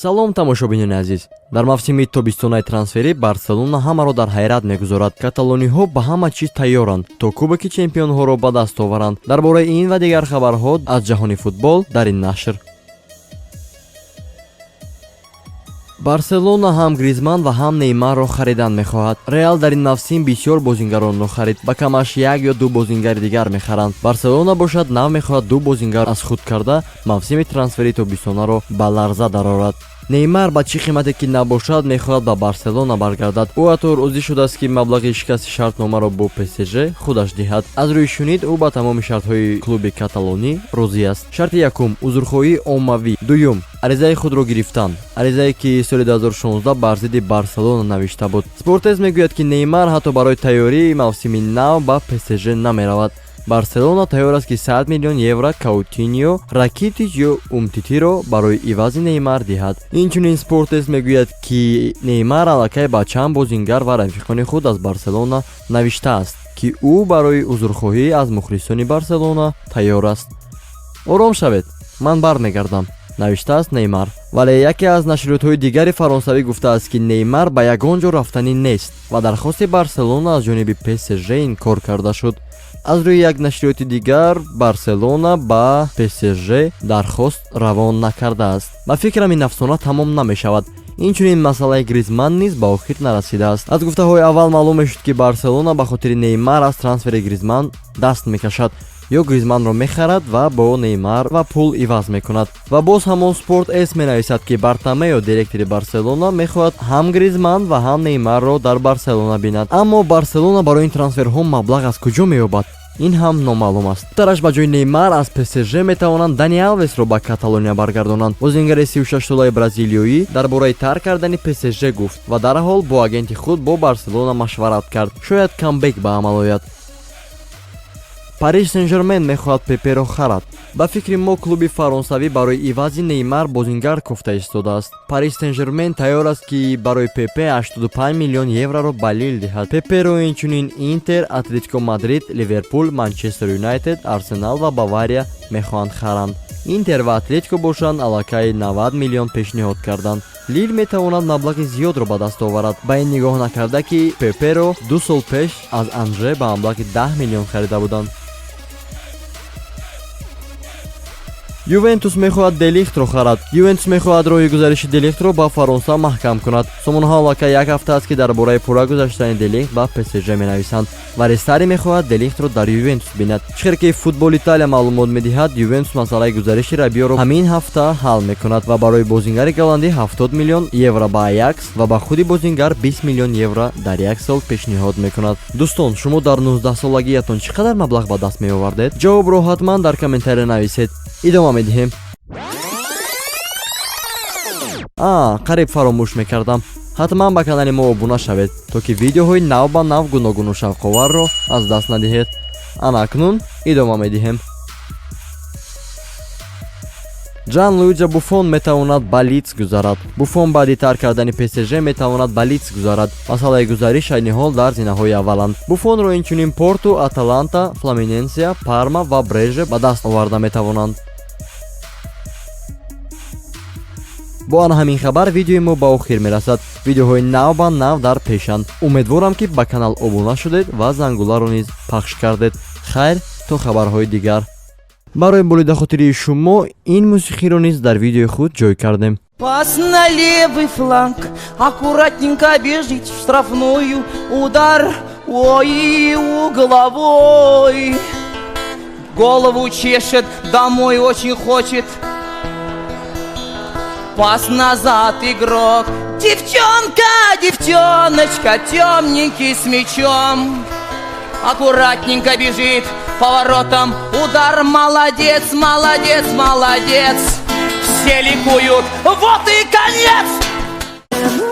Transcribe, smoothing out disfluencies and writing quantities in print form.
Салом, тамошобинони азиз. Дар мавсими тобистонаи трансферӣ Барселона ҳамаро дар ҳайрат мегузорад. Каталониҳо ба ҳама чиз тайёранд, то кубоки чемпионҳоро ба даст оваранд. Дар бораи ин ва дигар хабарҳо аз ҷаҳони футбол дар ин нашр. Барселона ҳам Гризман ва ҳам Неймарро харидан мехоҳад. Реал дар ин мавсим бисёр бозингаронро харид, ба камаш як ё ду бозингари дигар мехаранд. Барселона бошад, нав мехоҳад ду бозингар аз худ карда, мавсими трансфери тобистонаро ба ларза дарорад. Неймар ба чӣ қимате ки набошад, мехоҳад ба Барселона баргардад. Ӯ ҳатто розӣ шудааст, ки маблағи шикасти шартномаро бо ПСЖ худаш диҳад. Аз рӯи шунид, ӯ ба тамоми шартҳои клуби каталонӣ розӣ аст. Шарти якум: узрхоҳии оммавӣ. Дуюм: аризаи худро гирифтан, аризае ки соли 2016 бар зидди Барселона навишта буд. Спортес мегӯяд, ки Неймар ҳатто барои тайёрии мавсими нав ба ПСЖ намеравад. Барселона тайёр аст, ки 100 миллион евро Каутиньо, Ракитич ё Умтитиро барои ивази Неймар диҳад. Инчунин Спортес мегӯяд, ки Неймар аллакай ба чанд бозингар ва рафиқони худ аз Барселона навиштааст, ки ӯ барои узрхоҳӣ аз мухлисони Барселона тайёр аст. «Ором шавед, ман бармегардам», навиштааст Неймар. Вале яке аз нашриётҳои дигари фаронсавӣ гуфтааст, ки Неймар ба ягон ҷо рафтанӣ нест ва дархости Барселона аз ҷониби ПСЖ инкор карда шуд. Аз рӯи як нашриёти дигар, Барселона ба ПСЖ дархост равон накардааст. Ба фикрам, ин афсона тамом намешавад. Инчунин масъалаи Гризман низ ба охир нарасидааст. Аз гуфтаҳои аввал маълум мешуд, ки Барселона ба хотири Неймар аз трансфери Гризман даст мекашад ё Гризманро мехарад ва бо Неймар ва пул иваз мекунад. Ва боз ҳамон Спорт С менависад, ки Бартомео, директори Барселона, мехоҳад ҳам Гризман ва ҳам Неймарро дар Барселона бинад. Аммо Барселона барои ин трансферҳо маблағ аз куҷо меёбад, ин ҳам номаълум аст. Тараш ба ҷои Неймар аз ПСЖ метавонанд Дани Алвесро ба Каталония баргардонанд. Бозингари 36-солаи бразилиёӣ дар бораи тарк кардани ПСЖ гуфт ва дарҳол бо агенти худ бо Барселона машварат кард. Шояд камбек ба амал ояд. Париж Сен-Жермен мехоҳад Пеперо харад. Ба фикри мо, клуби фаронсавӣ барои ивази Неймар бозингар кофта истодааст. Париж Сен-Жермен тайёр аст, ки барои Пепе 85 миллион евроро ба Лил диҳад. Пеперо инчунин Интер, Атлетико Мадрид, Ливерпул, Манчестер Юнайтед, Арсенал ва Бавария мехоҳанд харанд. Интер ва Атлетико бошанд, аллакай 90 миллион пешниҳод карданд. Лил метавонад маблағи зиёдро ба даст оварад, ба ин нигоҳ накарда, ки Пеперо 2 сол пеш аз Анже ба маблағи 10 миллион харида буданд. Ювентус мехоҳад Делихтро харад. Ювентус мехоҳад роҳи гузариши Делихтро ба Фаронса маҳкам кунад. Сомонаҳо аллакай як ҳафта аст, ки дар бораи пурра гузаштани Делихт ба ПСЖ менависанд, вале Сари мехоҳад Делихтро дар Ювентус бинад. Чӣ хел ки Футбол Италия маълумот медиҳад, Ювентус масъалаи гузариши Рабиёро ҳамин ҳафта ҳал мекунад ва барои бозингари голландӣ 70 миллион евро ба Аякс ва ба худи бозингар 20 миллион евро дар як сол пешниҳод мекунад. Дӯстон, шумо дар 19-солагиятон чӣ қадар маблағ ба даст меовардед? Ҷавобро ҳатман дар комментария нависед. Идома медиҳем. А, қариб фаромӯш мекардам, ҳатман ба канали мо обуна шавед, то ки видеоҳои нав ба нав, гуногуну шавқоварро аз даст надиҳед. Ана акнун идома медиҳем. Ҷан Луиҷа Буфон метавонад ба Лидс гузарад. Буфон баъди тарк кардани ПСЖ метавонад ба Лидс гузарад. Масъалаи гузариш айни ҳол дар зинаҳои авваланд. Буфонро инчунин Порту, Аталанта, Фламиненсия, Парма ва Бреже ба даст оварда метавонанд. Бо ана ҳамин хабар видеои мо ба охир мерасад. Видеоҳои нав ба нав дар пешанд. Умедворам, ки ба канал обуна шудед ва зангуларо низ пахш кардед. Хайр, то хабарҳои дигар. Барои болидахотирии шумо ин мусиқиро низ дар видеои худ ҷой кардем. Пас на левый фланг, аккуратненько бежит в штрафную, удар, ой, угловой. Голову чешет, домой очень хочет. Пас назад, игрок. Девчонка, девчоночка, темненький с мячом. Аккуратненько бежит поворотом. Удар, молодец, молодец, молодец. Все ликуют, вот и конец.